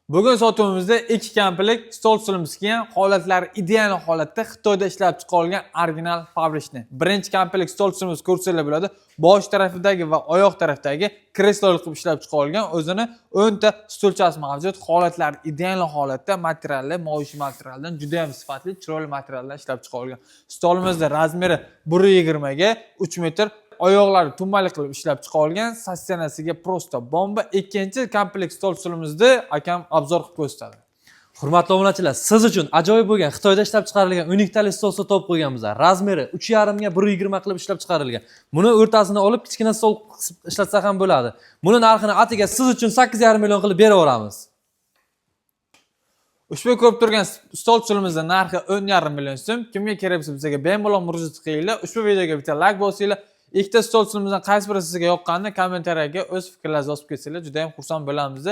Bugun sotuvimizda ikki komplekt stol stulimiz kelgan, holatlari ideal holatda, Xitoyda ishlab chiqarilgan, original фабричный. Birinchi komplekt stol stulimiz ko'rsanglar bo'ladi. Bosh tarafidagi va oyoq tarafidagi kreslo qilib ishlab chiqarilgan, o'zini 10 ta stulchasi mavjud. Holatlari ideal holatda, materialli, movish materialdan, juda ham sifatli, chiroyli materialdan ishlab chiqarilgan. Stolimizda размер i 1,20 ga 3 metr, oyoqlari tumbali qilib ishlab chiqarilgan, состояния siga просто bomba. Ikkinchi komplekt stol stulimizni akam обзор qilib ko'rsatadi. Hurmatli obunachilar, siz uchun ajoyib bo'lgan Xitoyda ishlab chiqarilgan 12 tali stol topib qo'yganmiz. Размер i 3,5 ga 1,20 qilib ishlab chiqarilgan. Buni o'rtasini olib, kichkina stol qilib ishlatsa ham bo'ladi. Buni narxini atiga siz uchun 8,5 million qilib beraveramiz. Ushbu ko'rib turgan stol stulimizni narxi 10,5 million so'm. Kimga kerak bo'lsa, bizga bemalol murojaat qilinglar. Ushbu videoga bitta layk bosinglar. Ikkita stol stulimizdan qaysi biri sizga yoqqanini kommentariyaga o'z fikrlaringizni yozib ketsanglar, juda ham xursand bo'lamiz.